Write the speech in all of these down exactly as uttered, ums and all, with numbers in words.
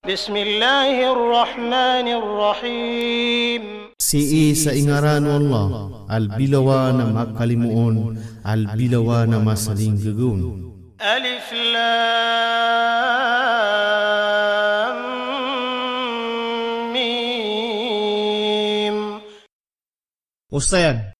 بسم الله الرحمن الرحيم. Sii sa ingaran o Allah, a lbilawan a makalimoon, a lbilawan a masalinggagaon. ألف لام ميم. Osayan.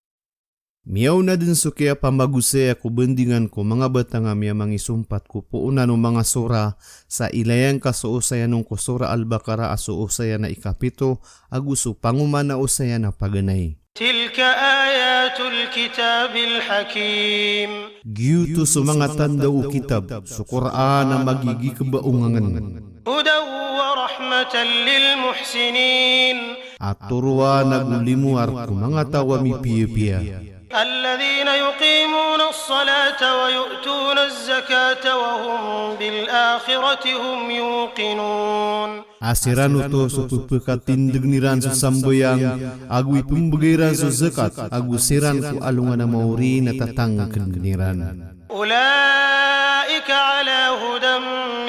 Miyaona dn so kiyapamagosaya ko bandingan ko manga batang a miyamangisompat ko poonan o manga sora, sa ilaya ngka so osayan on ko Sora Al-Baqarah a so osayan a ikapito, ago so pangoma na osayan a paganay. تلك آيات الكتاب الحكيم. Giyoto so manga tanda o kitab, so Qur'an a magigikba o ngangn. هدى ورحمة للمحسنين. A toroan ago limoar ko manga taw a mipiyapiya. الذين يقيمون الصلاة ويؤتون الزكاة وهم بالآخرة هم يوقنون. A siran oto so pphakatindgn iran so sambayang, ago ipmbgay iran so zakat, ago siran ko alongan a maori na tatangkdn iran. أولئك على هدى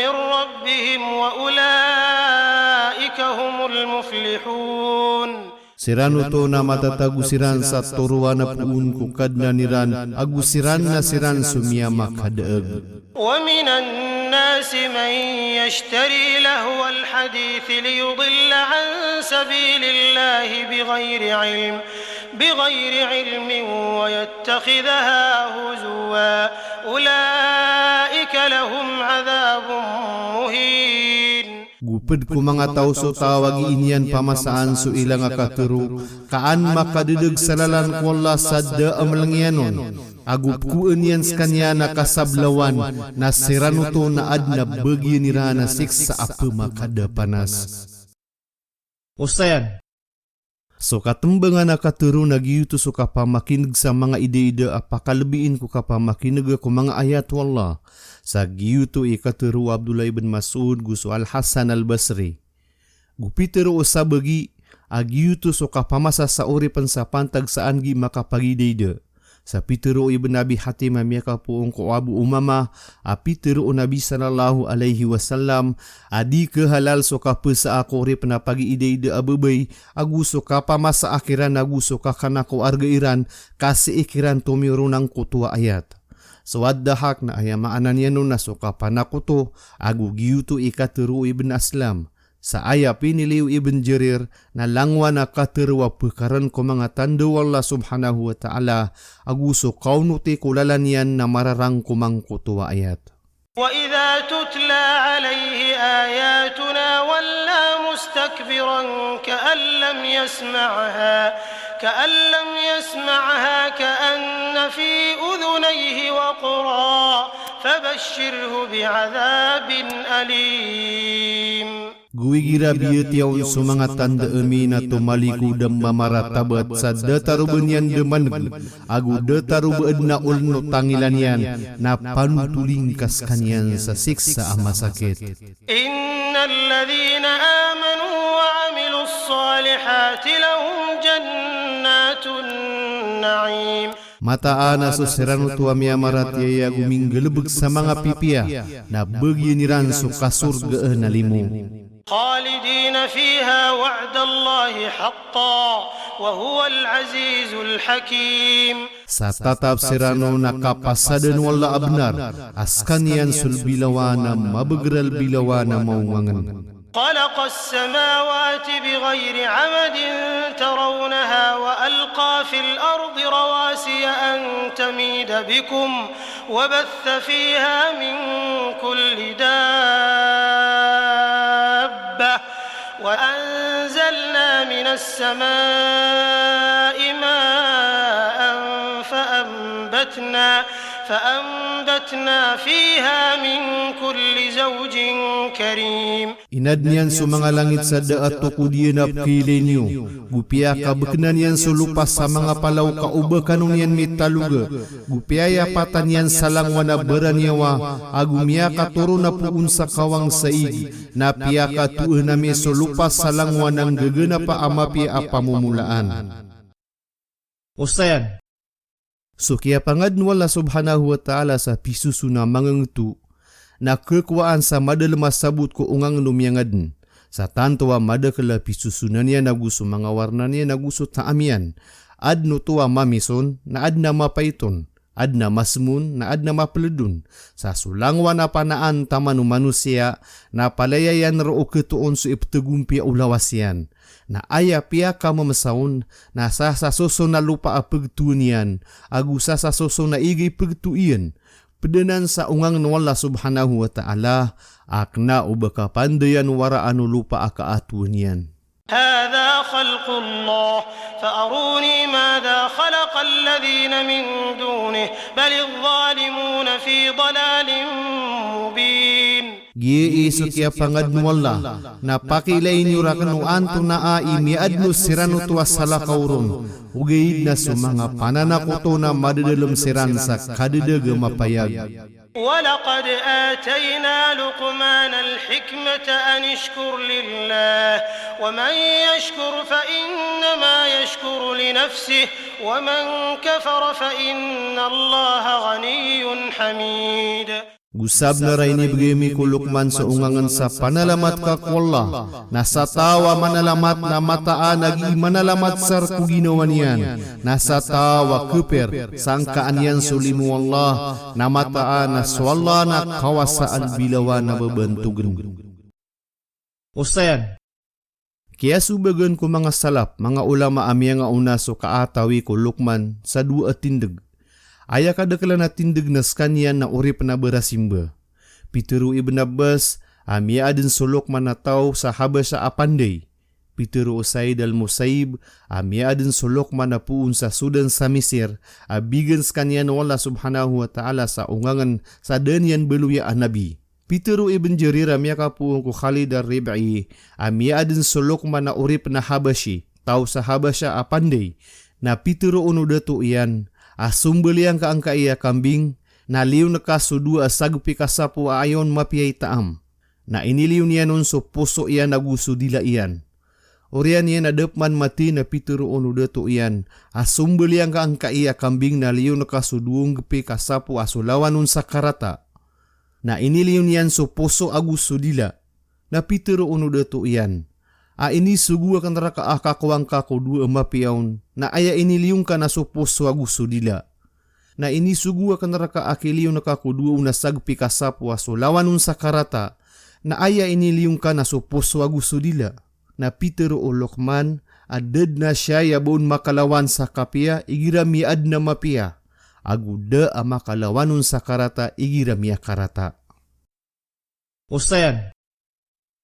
من ربهم وأولئك هم المفلحون. Siran oto na matatago siran sa toroan a poon ko Kadnan iran, ago siran na siran so miyamakadag. ومن الناس من يشتري لهو الحديث ليضل عن سبيل الله بغير علم، بغير علم ويتخذها هزوا، أولئك لهم عذاب مهين. Go pd ko manga taw so taw a gii niyan pamasaan so ilang a katharo, ka an makadadag sa lalan ko Allah sa da a mlng iyan on, ago pkowaan iyan skaniyan a kasablawan, na siran oto na adn a bagian iran a siksa a pmakadapanas. Osayan. So katmbangan a katharo na giyoto so kapamakin'g sa manga ida-ida a pakalbiin ko kapamakin'ga ko manga ayat o Allah. Sa giyoto i katharo o Abdullah ibn Mas'ud go so Al-Hasan Al-Basri. Go pitharo o sabagi a giyoto so kapamasa sa oripn sa pantag sa an gii makapagidaida. Sa pitharo o Ibn Abi Hatim a miyakapoon ko Abu Umamah a pitharo o Nabi sallallahu alaihi wasallam a di khahalal so kapasaa ko oripn a pagiidaida a babay, ago so kapamasaa kiran ago so kakana ko arga iran, ka sii kiran tomiyoron angkoto a ayat. So ad-dahak na aya maana niyan on na so kapanakoto, ago giyoto i katharo o Ibn Aslam. Sa aya pinili o Ibn Jarir na langowan a katharo a pkarn ko manga tanda o Allah subhanahu wa ta'ala, ago so kaonoti ko lalan iyan na mararangkom angkoto a ayat. وإذا تتلى عليه آياتنا ولى مستكبرا كأن لم يسمعها، كأن لم يسمعها كأن في أذنيه وقرا، فبشره بعذاب أليم. Go igira biyatiya on so manga tanda ami na tomalikod a mamaratabat sa datar o ba niyan da man'g, ago datar o ba adn a oln o tangila niyan, na panotoling ka skaniyan sa siksa a masakit. إن الذين آمنوا وعملوا الصالحات لهم جنات النعيم. Mataan a so siran oto a miyamaratiyaya ago minggalbk sa manga pipiya, na bagian iran so kasorgaan a limo. خالدين فيها وعد الله حقا وهو العزيز الحكيم. Sa tatap siran on a kapasadan o Allah a bnar, a skaniyan so lbilawan a mabagr a lbilawan a maongangn. خلق السماوات بغير عمد ترونها وألقى في الأرض رواسي أن تميد بكم وبث فيها من كل دابة وأنزلنا من السماء ماء فأنبتنا، فأنبتنا فيها من كل زوج كريم. Inadn iyan so manga langit sa da a tokod iyan a pkhailay niyo, go piyakabkna niyan so lopa sa manga palaw ka o ba kano niyan mitaloga, go piyayapatan iyan sa langowan a baraniyawa, ago miyakatoron a poon sa kawang sa ig, na piyakatoon ami so lopa sa langowan a nggaganapa a mapiya a pamomolaan. Osayan. So kiyapangadn o Allah subhanahu wa ta'ala sa pisoson a mangangto, na khakowaan sa madalm a sabot ko ongangn o miyangadn. Sa tanto a madakel a pisosonan iyan ago so manga warna niyan ago so taam iyan. Aden oto a mamison, na aden a mapait on. Aden a masem on, na aden a mapeled on. Sa so langowan a panaan taman o manosiya, na palaya iyan roo ketoon so iptegompiya o lawas iyan. Na aya piyakamemesa on, na sasasoson a lopa a pegtoon iyan, ago sasasoson a igay pegto iyan. Ped anan sa ongangen o Allah subhanahu wa ta'ala, a kena o ba kapandayan o waraan o lopa a kaatowan iyan. هذا خلق الله فأروني ماذا خلق الذين من دونه بل الظالمون في ضلال مبين. Giya i so kiyapangaden o Allah, na pakiilay niyo raken o antonaa i miyaden o siran oto a salakaw ron, ogaid na so manga pananakoto na madadalem siran sa kadedeg a mapayag. ولقد آتينا لقمان الحكمة أن اشكر لله ومن يشكر فإنما يشكر لنفسه ومن كفر فإن الله غني حميد. Go sabenar a inibegay ami ko Luqman so ongangen sa panalamat ka ko Allah, na sa taw a manalamat na mataan a gii manalamat sa rek o ginawa niyan, na sa taw a keper, sangkaan iyan so limo o Allah, na mataan a so Allah na kawasaan bilawan a babantogen. Osayan. Kiyasobagan ko manga salaf, manga ulama a miyangaona so kaatawi ko Luqman sa dowa a tindeg. Aya kadekelan a tindeg na sekaniyan na oripen a barasimba. Pitero o Ibn Abbas a miyaaden so Luqman a taw sa Habasha a panday. Pitero o Said Al-Musayyib a miyaaden so Luqman a poon sa Sudan sa Misir, a bigan sekaniyan o Allah subhanahu wa ta'ala sa ongangen sa da niyan baloya a nabi. Pitero o Ibn Jarir a miyakapoon ko Khalid Ar-Rib'i a miyaaden so Luqman a oripen a Habashi, taw sa Habasha a panday, na pitero on o dato iyan a sombaliyan ka angkai a kambing, na liyon ka so dowa a sagepi ka sapo a ayon mapiya i taam. Na iniliyon iyan on so poso iyan ago so dila iyan. Oriyan iyan a da peman mati na pitero on o dato iyan a sombaliyan ka angkai a kambing na liyon ka so dowa nggepi ka sapo a so lawan on sa karata. Na iniliyon iyan so poso ago so dila. Na pitero on o dato iyan a inisogo aken reka a kakowa ngka ko dowa a mapiya on, na aya iniliyon ka na so poso ago so dila. Na inisogo aken reka a kiliyon ka ko dowa on a sagepi ka sapo a so lawan on sa karata, na aya iniliyon ka na so poso ago so dila. Na pitero o Luqman a da den a siyay a ba on makalawan sa kapiya igira miyaaden a mapiya, ago da a makalawan on sa karata igira miyakarata. Osayan.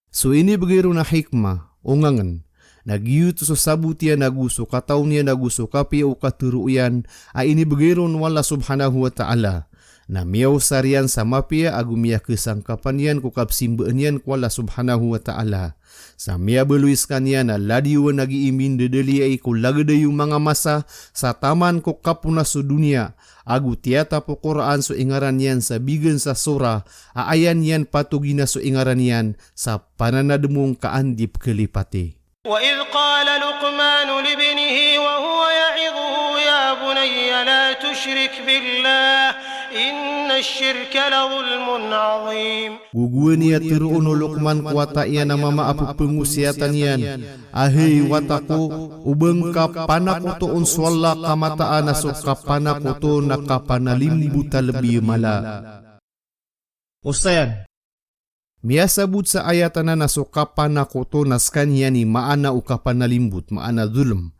So inibegay ron a hikmah, ongangen, na giyoto so sabot iyan ago so kataw niyan ago so kapiya o katero iyan a inibegay ron o Allah subhanahu wa ta'ala. Na miyaosar iyan sa mapiya ago miyakesangkapan iyan ko kapsimbaan iyan ko Allah subhanahu wa ta'ala. Sa miyabaloy sekaniyan a ladiyowan a gii mindadaliyai ko lagedey o manga masa sa taman ko kaponas o doniya, ago tiyatap o Qur'an so ingaran iyan sa bigan sa surah a aya niyan patogina so ingaran iyan sa pananademong ka an di pekelipati. وإذ قال لقمان لابنه وهو يعظه يا بني لا تشرك بالله إن الشرك لظلم عظيم. Gogowani a teroon o Luqman ko wata iyan a mama a pepengosiyatan iyan, a hay wata ko, o ba ngka panakotoon so Allah ka mataan a so kapanakoto na kapanalimbot a lebi mala. Osayan. Miyasabot sa ayat anan a so kapanakoto na sekaniyan i maana o kapanalimbot, maana dhulm.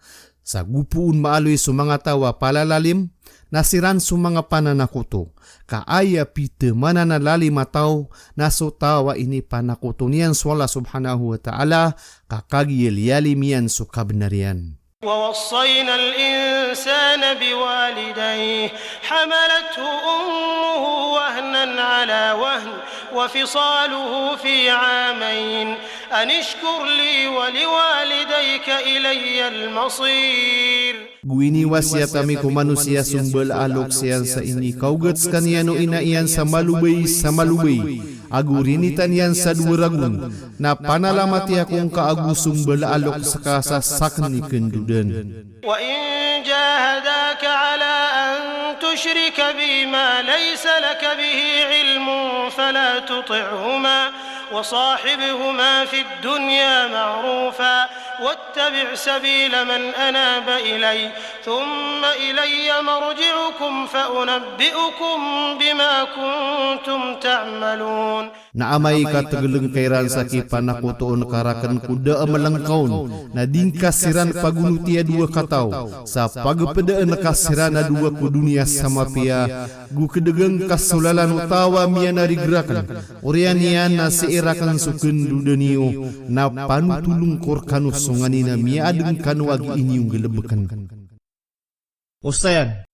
Sa gopoon maaloy so manga taw a palalalim, na siran so manga pananakoto. Ka aya pitemanan a lalim a taw, na so taw a inipanakoto niyan so Allah subhanahu wa ta'ala, ka kagiya liyalim iyan so kabenar iyan. ووصينا الإنسان بوالديه حملته أمه وهنا على وهن وفصاله في عامين أن اشكر لي ولوالديك إلي المصير. Go iniwasiyat ami ko manosiya so mbala a loks iyan sa inikaogat sekaniyan o ina iyan sa malobay sa malobay, ago rinitan iyan sa dowa ragon, na panalamati ako ngka ago so mbala a loks ka sa saken i kendodan. وإن جاهداك على أن تشرك بي ما ليس لك به علم فلا تطعهما وصاحبهما في الدنيا معروفا واتبع سبيل من أناب إلي ثم إلي مرجعكم فأنبئكم بما كنتم تعملون. Na amay ka tegelengka iran sa kipanakotoon ka raken ko da a melengka on, na di ngka siran pagonoti a dowa kataw, sa pagepedaan ka siran a dowa ko doniya sa mapiya, go kedegeng ka so lalan o taw a miyanariger aken. Oriyan iyan na sii raken so kendoda niyo, na panotolong ko rekano so nganin a miyaadeng kano a gii niyo nggalebeken. Osayan.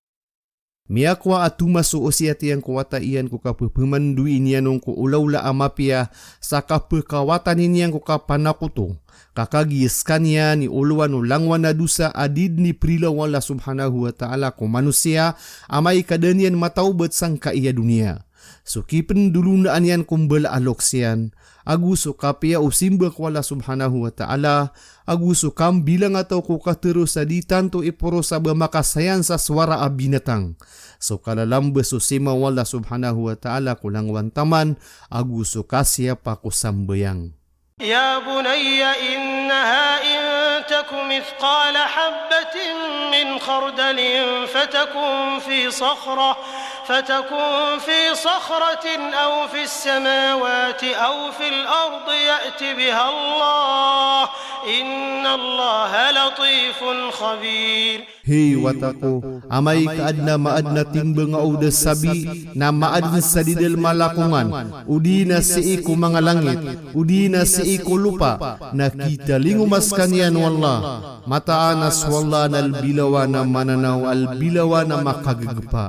Miyakowa a tomas o osiyat iyan ko wata iyan ko kapepemandowi niyan on ko olaola a mapiya, sa kapekawatani niyan ko kapanakoto, ka kagiya sekaniyan i olowan o langowan a dosa a di den iperilaw o Allah subhanahu wa ta'ala ko manosiya, amay ka da niyan matawbat sangkai a doniya. So kipendolonaan iyan ko mbala a loks iyan, ago so kapiya o simba ko Allah subhanahu wa ta'ala, ago so kambilangataw ko katero sa di tanto iporos a ba makasayan sa sowara a binatang. So kalalamba so sima o Allah subhanahu wa ta'ala ko langowan taman, ago so kasiyapa ko sambayang. يا بني إنها إن تك مثقال حبة من خردل فتكن في صخرة، فتكن في صخرة أو في السماوات أو في الأرض يأت بها الله، إن الله لطيف خبير. Hay wata ko, amay ka aden a maaden a timbang a oda sabi, na maaden sa didalem a lakongan, odi na sii ko manga langit, odi na sii ko lopa, na kitalingoma sekaniyan o Allah. Mataan a so Allah na lbilawan a mananaw, a lbilawan a makagegepa.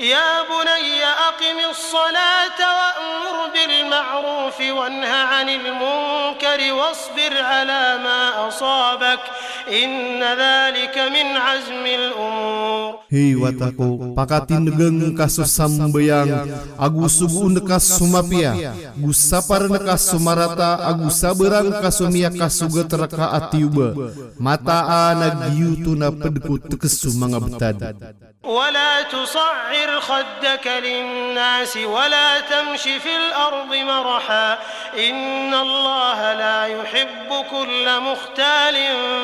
يا بني أقم الصلاة وأمر بالمعروف وانه عن المنكر واصبر على ما أصابك، إن ذلك من عزم الأمور. Hay wata ko, pakatinegeng ka so sambayang, ago sogoon ka so mapiya, go saparen ka so marata, ago sabaren ka so miyakasogat reka a tiyoba. Mataan a giyoto na ped ko tekes o manga betad. ولا تصعر خدك للناس ولا تمش في الأرض مرحا، إن الله لا يحب كل مختال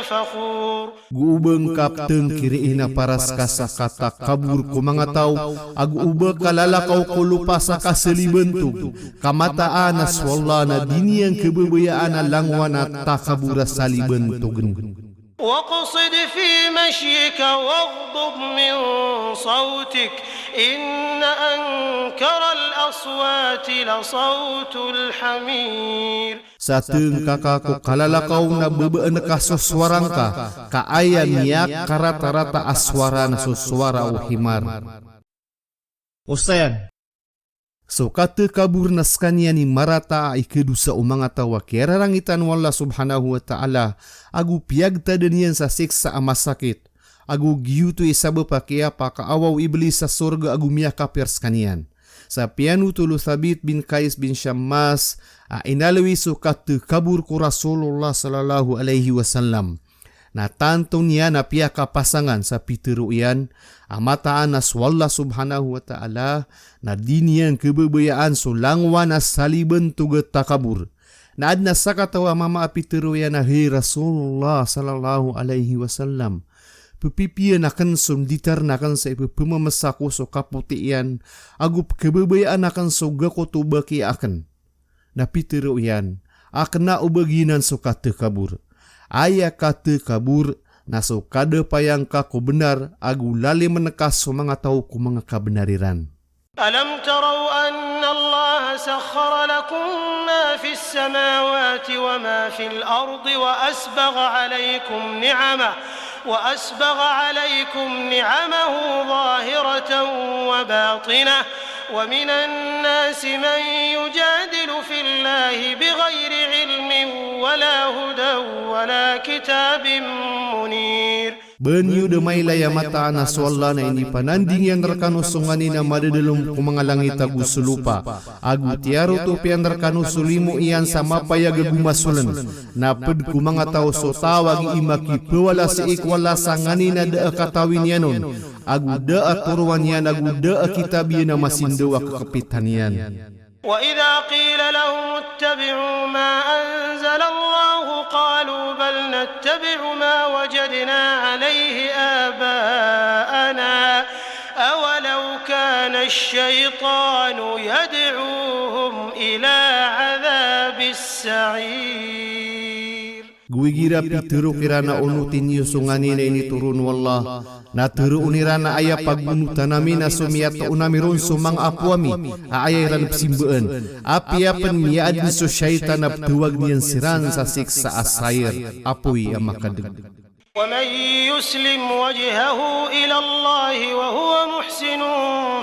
فخور. Go o ba ngka petengkiri i na paras ka sa katakabor ko manga taw, ago o ba ka lalakaw ko lopa sa kasalibantog, ka mataan a so Allah na di niyan kebebayaan a langowan a takabor a salibantogn. واقصد في مشيك واغضض من صوتك، إن أنكر الأصوات لصوت الحمير. Sa tengka ka ko kalalakaw na bebaan ka so sowara ngka, ka aya miyakaratarata a sowara na so sowara o himar. Osayan. So katakabor na sekaniyan i marata a ikadosa o manga taw a kiyararangitan o Allah subhanahu wa ta'ala, ago piyagtadan iyan sa siksa a masakit, ago giyoto i sabap a kiyapakaawa o Iblis sa sorga ago miyakapiya sekaniyan. Sa piyanotol o Thabit bin Qais bin Shammas, a inaloy so katakabor ko Rasulullah sallallahu alaihi wasallam. Na tanto niyan a piyakapasangan sa pitero iyan, a mataan a so Allah subhanahu wa ta'ala, na di niyan kebebayaan so langowan a salibantog a takabor. Na aden a sakataw a mama a pitero iyan a, hay Rasulullah sallallahu alaihi wasallam, pepipiyan aken so nditaren aken sa ipepememesa ko so kapoti iyan, ago pekebebayaan aken so gakoto baki aken. Na pitero iyan a kena o ba giyanan so katakabor. Aya katakabor na so kadapaya ngka ko benar ago lalimen ka so manga taw ko manga kabenar iran. ألم تروا أن الله سخر لكم ما في السماوات وما في الأرض وأسبغ عليكم نعمه، وأسبغ عليكم نعمه ظاهرة وباطنة، ومن الناس من يجادل في الله بغير علم ولا هدى ولا كتاب منير. Ba niyo da mailay a mataan a so Allah na inipananding iyan rekano so nganin a madadalem ko manga langit ago so lopa, ago tiyarotopiyan rekano so limo iyan sa mapayag ago masolen. Na ped ko manga taw so taw a gii makipawala sii ko Allah sa nganin a da a katawi niyan on, ago da a toroan iyan, ago da a kitab iyan a masindaw a kekepitan iyan. وإذا قيل لهم اتبعوا ما أنزل الله قالوا بل نتبع ما وجدنا عليه آباءنا أولو كان الشيطان يدعوهم إلى عذاب السعير. Go igira pitharo kiran a onoti niyo so nganin a initoron o Allah, na tharoon iran a aya pagonotan ami na so miyatoon ami ron so manga apo ami a aya iran pzimbaan. Apiya pn miyaadn so shaytan a pthawag iyan siran sa siksa a sa'ir, apoy a makadg. ومن يسلم وجهه إلى الله وهو محسن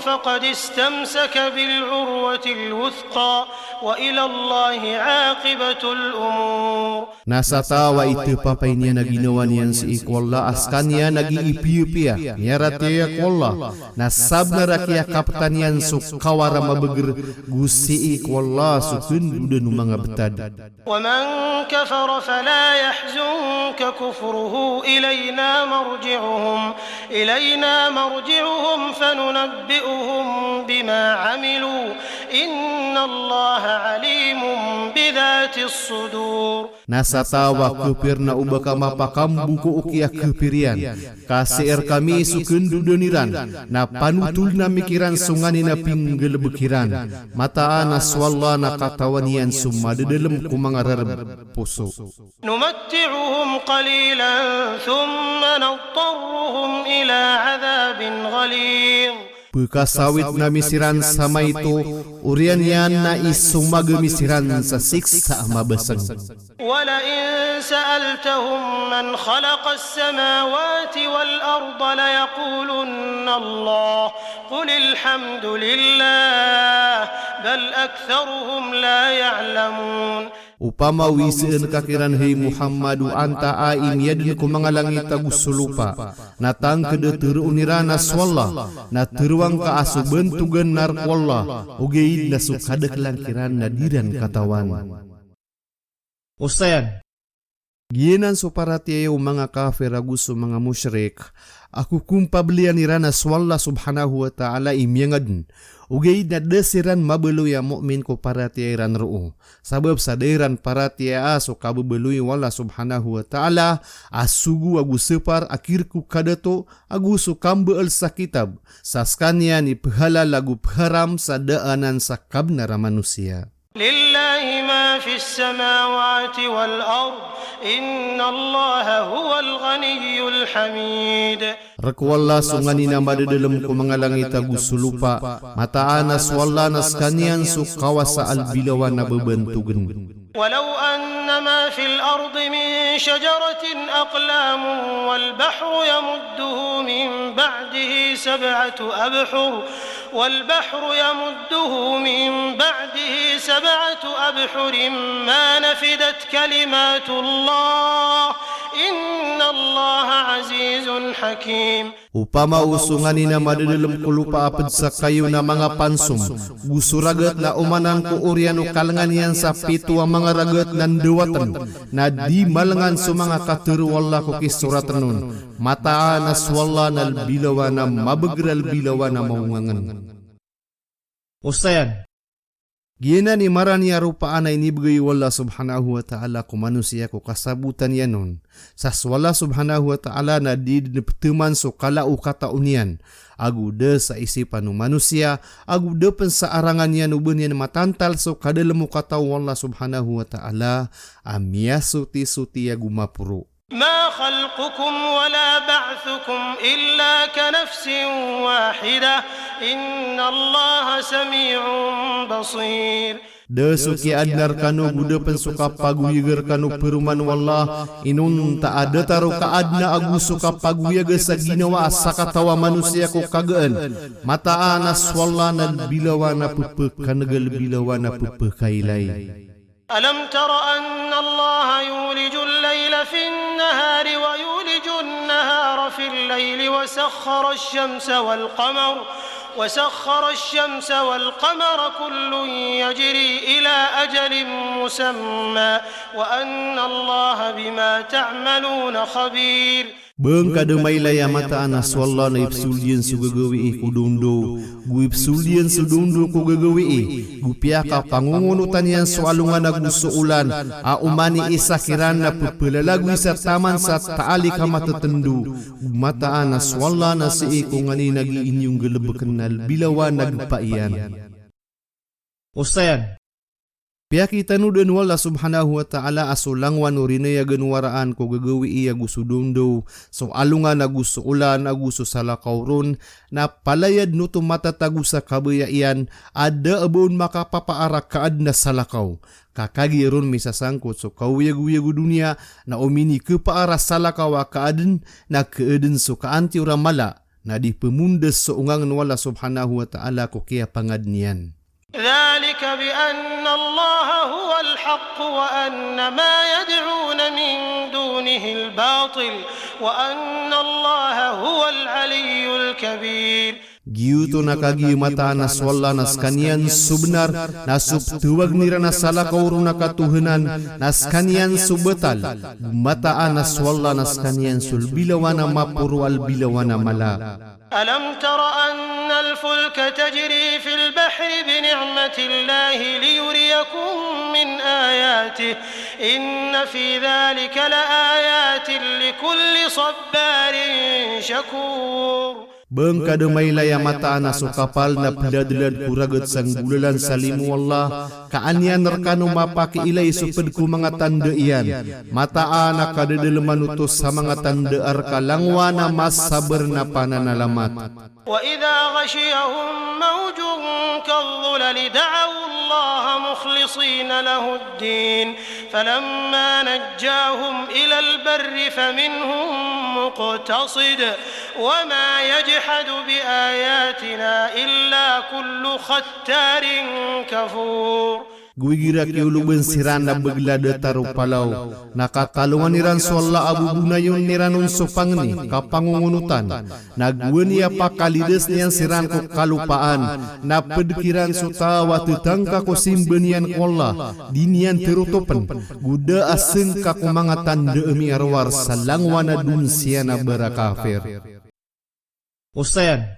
فقد استمسك بالعروة الوثقى وإلى الله عاقبة الأمور. Na sa taw a ithapapay niyan a ginawa niyan sii ko Allah a skaniyan a giipiyapiya, miyaratiyaya ko Allah, na sabnar a kiyakaptan iyan so kawar a mabagr, go sii ko Allah so khandodan o manga btad. ومن كفر فلا يحزنك كفره إلينا مرجعهم، إلينا مرجعهم فننبئهم بما عملوا، إن الله عليم بذات الصدور. Na sa taw a kapir na oba ka mapakamboko o kiyakapir iyan, ka sii rkami so khandodan iran, na panotoln ami kiran so nganin a pinggalbk iran. Mataan a so Allah na katawan iyan so madadalm ko manga rarb poso. نمتعهم قليلا ثم نضطرهم إلى عذاب غليظ. Pkasawitn ami siran sa maito, oriyan iyan na isomag ami siran sa siksa a mabasng. ولئن سألتهم من خلق السماوات والأرض ليقولن الله قل الحمد لله بل أكثرهم لا يعلمون. Opama o isaan ka kiran, hay Muhammad, o antaa i miyadn ko manga langit ago so lopa, na tangkd a tharoon iran a so Allah, na tharoang ka a so bantogan na rk o Allah, ogaid na so kadaklan kiran na di ran katawan. Osayan. Giyanan so paratiyaya o manga kafir ago so manga mushrik a kokompabliyan iran a so Allah subhanahu wa ta'ala i miyangadn. Ogaid na da siran mabaloy a mu'min ko paratiyaya iran roo. Sabap sa da iran paratiyayaa so kababaloy o Allah subhanahu wa ta'ala a sogo ago sapar a kirk o kadato ago so kambaal sa kitab, sa skaniyan i phalal ago pharam sa da anan sa kabnar a manosiya. لله ما في السماوات والأرض إن الله هو الغني الحميد. Rk o Allah so nganin a madadalm ko manga langit ago so lopa, mataan a so Allah na skaniyan so kawasa a lbilawan a babantogn. ولو أن ما في الأرض من شجرة أقلام والبحر يمده من بعده سبعة أبحر والبحر يمده من بعده سبعة أبحر ما نفدت كلمات الله إن الله عزيز حكيم. Opama o so nganin a madadalm ko lopa a pd sa kayo na manga pansom, go so ragat na omanan ko oriyan o kalngan iyan sa pito a manga ragat na ndawatn, na di malngan so manga katharo o Allah ko kisoratn on, mataan a so Allah na lbilawan a mabagr a lbilawan a maongangn. Osayan. Giyanan i marani a ropaan a inibgay o Allah subhanahu wa ta'ala ko manosiya ko kasabotan iyan on. Sa so Allah subhanahu wa ta'ala na di dn pthaman so kala o katao niyan, ago da sa isipan o manosiya, ago da pn sa arangan iyan o ba niyan matantal so kadalm o katao o Allah subhanahu wa ta'ala a miyasotisoti ago maporo. ما خلقكم ولا بعثكم إلا كنفس واحدة إن الله سميع بصير. Da so kiyaadna rkano go da pn so kapagoyaga rkano paroman o Allah, inonta a datar o kaadna ago so kapagoyaga sa ginawa a sakataw a manosiya ko kagaan. Mataan a so Allah na lbilawan a pphakanaga, lbilawan a pphakailay. ألم تر أن الله يولج الليل في النهار ويولج النهار في الليل وسخر الشمس والقمر، وسخر الشمس والقمر كل يجري إلى أجل مسمى وأن الله بما تعملون خبير. Bangka da mailay a mataan a so Allah na ipsold iyan so gagawii ko dondaw, go ipsold iyan so dondaw ko gagawii, go piyakapangongonotan iyan so alongan ago so olan, a oman i isa kiran na pepelalagoy sa taman sa taalik a matetendo, go mataan a so Allah na sii ko nganin a gii niyo nggalebeken a lbilawan a gepa iyan. Osayan. Piyakitano den o Allah subhanahu wa ta'ala a so langowan o rinayagan o waraan ko gagawii ago so dondaw, so alongan ago so olan ago so salakaw ron, na palaya den oto matatago sa kabaya iyan, a da a ba on makapapaar a kaaden a salakaw. Ka kagiya ron misasangkot so kaoyagoyag o doniya, na o minikepaar a salakaw a kaaden, na kaaden so kaantiyor a mala, na di pemondas so ongangen o Allah subhanahu wa ta'ala ko kiyapangaden iyan. ذلك بأن الله هو الحق وأن ما يدعون من دونه الباطل وأن الله هو العلي الكبير. Giyoto na kagiya mataan a so Allah na sekaniyan so benar, na so petawag iran a salakaw ron a katohanan, na sekaniyan so betal. Mataan a so Allah na sekaniyan so lbilawan a maporo a lbilawan a mala. ألم تر أن الفلك تجري في البحر بنعمة الله ليريكم من آياته إن في ذلك لآيات لكل صبار شكور. Bangka da mailay a mataan a so kapal na peladelad ko ragat sa nggolalan sa limo o Allah, ka an iyan rekano mapakiilay so ped ko manga tanda iyan. Mataan a kadadaleman oto sa manga tanda a reka langowan a masaber na pananalamat. وإذا غشيهم موج كالظلل دعوا الله مخلصين له الدين فلما نجاهم إلى البر فمنهم مقتصد وما يجحد بآياتنا إلا كل ختار كفور. Go igira kiyoloben siran a begla datar o palaw, na katalongan iran so Allah a bobonayon iran on so pangni, kapangongonotan, na gowani a pakalidas niyan siran ko kalopaan, na ped kiran so taw a tetangka ko simba niyan ko Allah, di niyan terotopen, go da a sengka ko manga tanda a miyarowar sa langowan a donsiya na bara kafir. Osayan.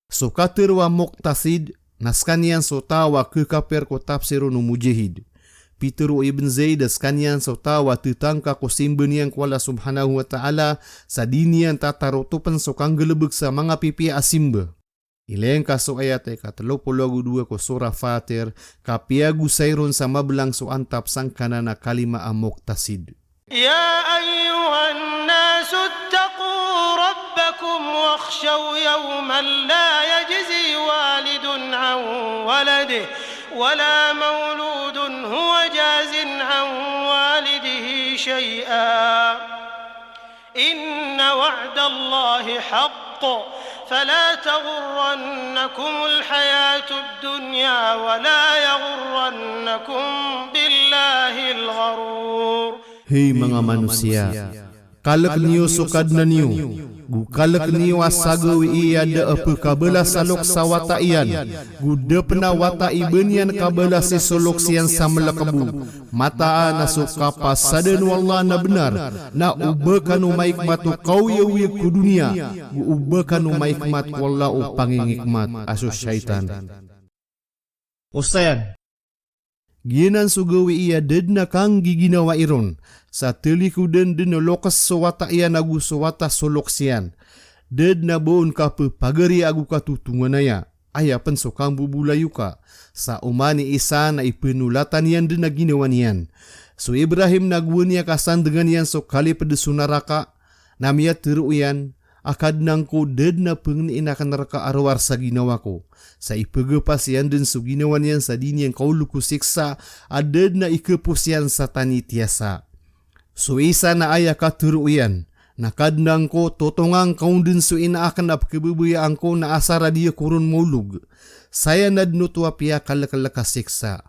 So katero a muqtasid, na sekaniyan so taw a kekapir ko tafsir o Mujahid. Pitero o Ibn Zaid a sekaniyan so taw a tetangka ko simba niyan ko Allah subhanahu wa ta'ala, sa di niyan tatarotopen so kanggalebek sa manga pipiya a simba. Ilengka so ayat a ikatelo polo ago dowa ko Surah Fatir, ka piyagosay ron sa mabelang so antap sangkanan a kalima a muqtasid. يا أيها الناس اتقوا ربكم واخشوا يوما لا يجزي والد عن ولده ولا مولود هو جاز عن والده شيئا إن وعد الله حق فلا تغرنكم الحياة الدنيا ولا يغرنكم بالله الغرور. Hay manga manosiya, kalek niyo so Kadnan iyo, go kalek niyo a sagawii a da a pekabalas a loks a wata iyan, go da pen a wata i ba niyan kabalasi so loks iyan sa melekebo. Mataan a so kapasaden o Allah na benar, na o ba kano maikmat o kaoyagoyag ko doniya, go o ba kano maikmat ko Allah o pangingikmat a so shaytan. Osayan. Giyanan so gawii a da den a kanggiginawai ron, sa talikoden den o loks so wata iyan ago so wata so loks iyan. Da den a ba on kapepagari ago katotonganaya, aya pen so kambobolayoka, sa oman i isa na ipenolatan iyan den a ginawa niyan. So Ibrahim na gowani a kasandengan iyan so kaliped so naraka, na miyatero iyan, a Kadnan ko, da den a pengenien aken reka a rowar sa ginawa ko. Sa ipegepas iyan den so ginawa niyan sa di niyan kaolog ko siksa, a da den a ikepos iyan sa tanitiyasa. So isa na aya katero iyan, na Kadnan ko, totongan ka on den so ina aken a pekebebayaan ko na asar a di ako ron maolog. Saya na den oto a piyakalekelek a siksa.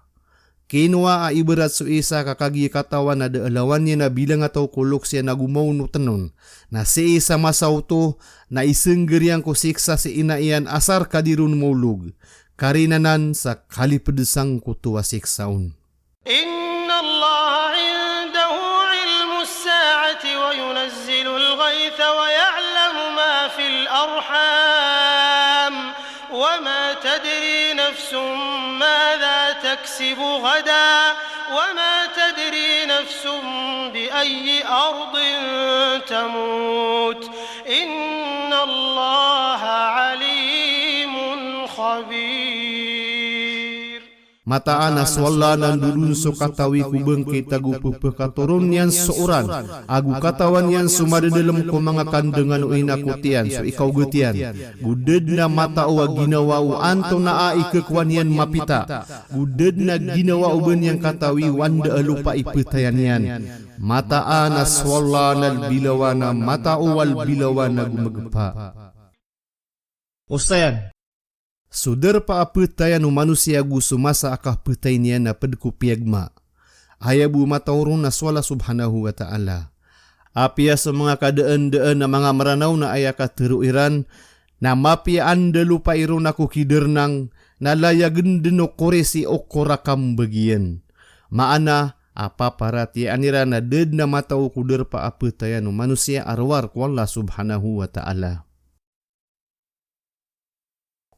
Kinowa a iberat so isa ka kagiya katawan a da a lawan iyan a bilangataw ko loks iyan ago maonoten on. Na sii sa masa oto, na isengger iyan ko siksa si ina iyan asar ka di ron maolog. Karina anan sa kaliped sangkoto a siksa on. إن الله عنده علم الساعة وينزل الغيث ماذا تكسب غدا وما تدري نفس بأي أرض تموت إن الله عليم خبير. Mataan a so Allah na ndodon so katawi ko bangkit ago pphakatoron iyan so oran, ago katawan iyan so madadalm ko manga kandangan o ina ko tiyan, so ikaogat iyan. Go da dn a matao a ginawa o antonaa i khakowa niyan mapita. Go da dn a ginawa o ba niyan katawi o anda a lopa i pthayan iyan. Mataan a so Allah na lbilawan a matao a lbilawan ago magpa. Osayan. So darpa a pthayan o manosiya ago so masa a kapthay niyan na pd ko piyagma. Aya bo mataw ron na so Allah subhanahu wa ta'ala. Apiya so manga kadaan-daan a manga Mranaw na aya katharo iran, na mapiya anda lopay ron ako kidarnang, na layagn dn o korisi o korakam bagiyan. Maana a paparatiyayaan iran na da dn a matao ko darpa a pthayan o manosiya a rowar ko Allah subhanahu wa ta'ala.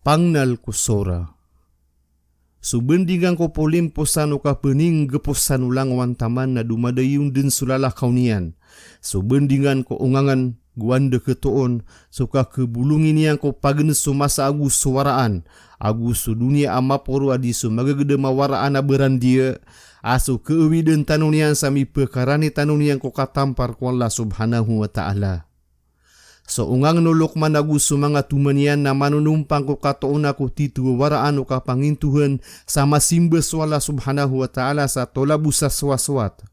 Pangnal ko sora. So bandingan ko polimposan o kapninggposan o langowan taman na domadayon dn so lalakaw niyan. So bandingan ko ongangen, go anda khatoon, so kakhabolongi niyan ko pagn so masa ago so waraan, ago so doniya a maporo a di so magagdam a waraan a barandiya, a so khaawidn tano niyan sa mipkarani tano niyan ko katampar ko Allah subhanahu wa ta'ala. So ongangen o Lokman ago so manga toman iyan na manonompang ko katoona ko tito a waraan o kapangintohan sa masimba so Allah subhanahu wa ta'ala sa tolabos a sowasowat.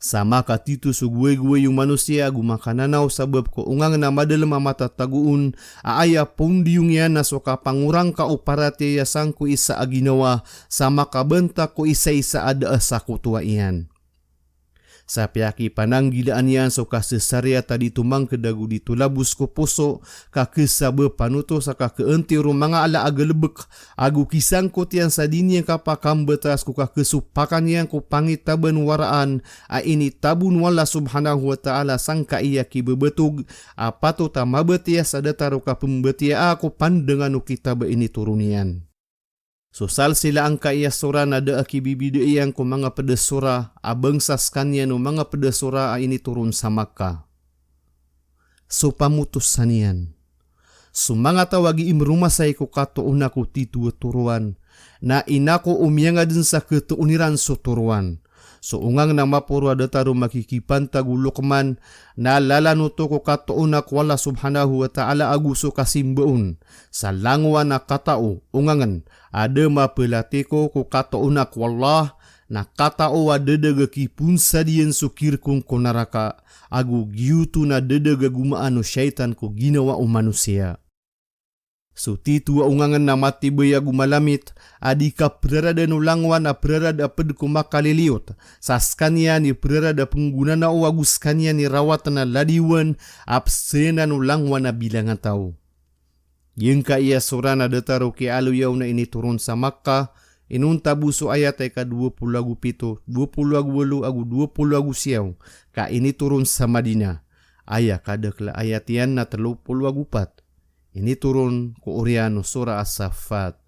Sa makatito so goway-goway o manosiya ago makananaw sabap ko ongangen a madalm a matatagoon a aya pondiyong iyan na so kapangorangka o paratiyaya sangkoisa a ginawa sa makabanta ko isaisa a da a sakotowa iyan. Sa piyakipananggilaan iyan so kasasariyat a di tomangkd ago di tolabos ko poso, ka khasabapan oto sa kakhaantiyor o manga ala a galbk, ago kisangkot iyan sa di niyan kapakambatas ko kakhasopakan iyan ko pangitaban o waraan a initabo o Allah subhanahu wa ta'ala sangkai a kibabatog a patot a mabatiya sa datar o kapmbatiyaa ko pandangan o kitab a initoron iyan. So salsila angkai a sora na da a kibibida iyan ko manga pd a sora a bangsa skaniyan o manga pd a sora a initoron sa Makkah. So pamotosan iyan. So manga taw a gii mromasay ko katoona ko tito a toroan, na inako o miyangadn sa khatoon iran so toroan. So ongangen a maporo a datar o makikipantag o Lokman, na lalan oto ko katoona ko Allah subhanahu wa ta'ala ago so kasimba on. Sa langowan a katao, ongangen, a da maplatiko ko katoona ko Allah, na katao a dadag a kiponsadiyan so kirkong ko naraka, ago giyoto na dadag a gomaan o shaytan ko ginawa o manosiya. So tito a ongangen na matibay ago malamit a di kapraradan o langowan a prarad a pd ko makaliliyot, sa skaniyan i prarad a pnggonanao ago skaniyan i rawat na ladiwan a pzayanan o langowan a bilangataw. Giyangkai a sora na datar o kiyaaloyaw na initoron sa Makkah, inonta bo so ayat a ika dowa polo ago pito, dowa polo ago walo ago dowa polo ago siyaw, ka initoron sa Madinah. Aya kadakl a ayat iyan na tlo polo ago pat. Initoron ko oriyan o Sora As-Saffat.